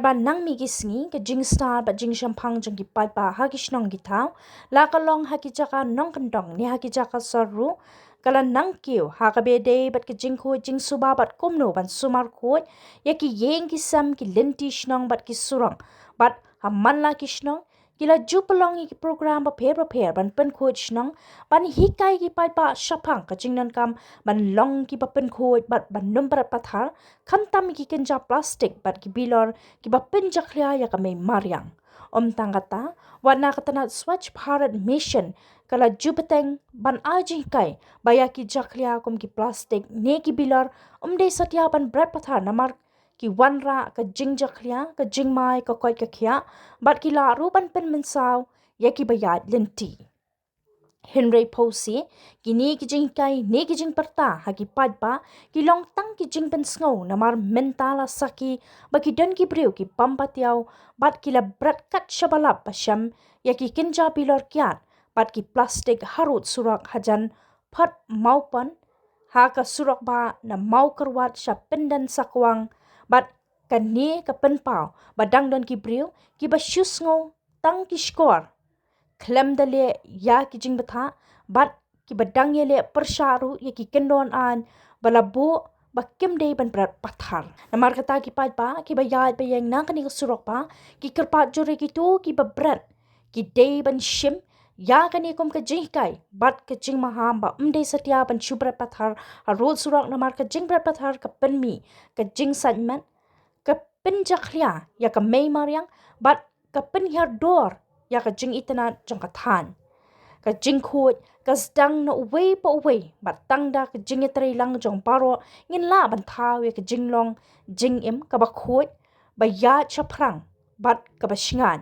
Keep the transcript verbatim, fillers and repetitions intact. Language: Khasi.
Ba nang mih ki sngi ka jingstad bad jingshemphang jong ki paidbah ha ki shnong ki thaw, la ka long ha ki jaka nongkyndong ne ha ki jaka sor ruh, ka la nang kiew ha kaba ïadei bad ka jingkhuid jingsuba bad kumno ban sumar khuid ïa ki ïing ki sem, ki lynti shnong bad ki surok. Bad ha man la ki shnong ki la ju pynlong ïa ki program bapher bapher ban pynkhuid shnong, ban hikai ki paidbah shaphang ka jingdonkam ban long kiba pynkhuid bad ban ym bret pathar, khamtam ïa ki kynja plastik bad ki bilor kiba pynjakhlia ïa ka mei mariang. Ym tang kata, wat na ka tnat Swachh Bharat Mission ka la ju bteng ban ai jinghikai ba ïa ki jakhlia kum ki plastik ne ki bilor ym dei satia ban bret pathar namar ki wanrah ka jingjakhlia, ka jingmai ka koit ka khiah, bad ki lah ruh ban pynmynsaw ïa kiba ïaid lynti. Hynrei phewse, kine ki jinghikai ne ki jingpyrta ha ki paidbah ki long tang ki jingpynsngew namar mynta la sakhi ba ki don ki briew ki bym patiaw bad ki la bret kat shaba lap ba shem ïa ki kynja bilor kiad bad ki plastik harud surok hajan Phot Mawpon, ha ka surok bah na Mawkyrwat sha Pyndensakwang, bad kane ka pynpaw ba dang don ki briew kiba shu sngew tang ki shkor khlem da leh ïa ki jingbthah bad kiba dang ïaleh pyrshah ruh ïa ki kyndon aiñ ba la buh ba kim dei ban bret pathar. Namar kata ki paidbah kiba ïaid ba ïeng na kane ka surok bah ki kyrpad jur ïa kito kiba bret, ki dei ban shim ïa kane kum ka jinghikai bad ka jingmaham ba ym dei satia ban shu bret pathar harud surok namar ka jingbret pathar ka pynmih ka jingsait met, ka pynjakhlia ïa ka mei mariang bad ka pynhiar dor ïa ka jingitynnad jong ka thaiñ. Ka jingkhuid ka sdang na uwei pa uwei bad tang da ka jingïatreilang jong baroh ngin lah ban thaw ïa ka jinglong jingim kaba khuid, ba ïaid shaphrang bad kaba shngaiñ.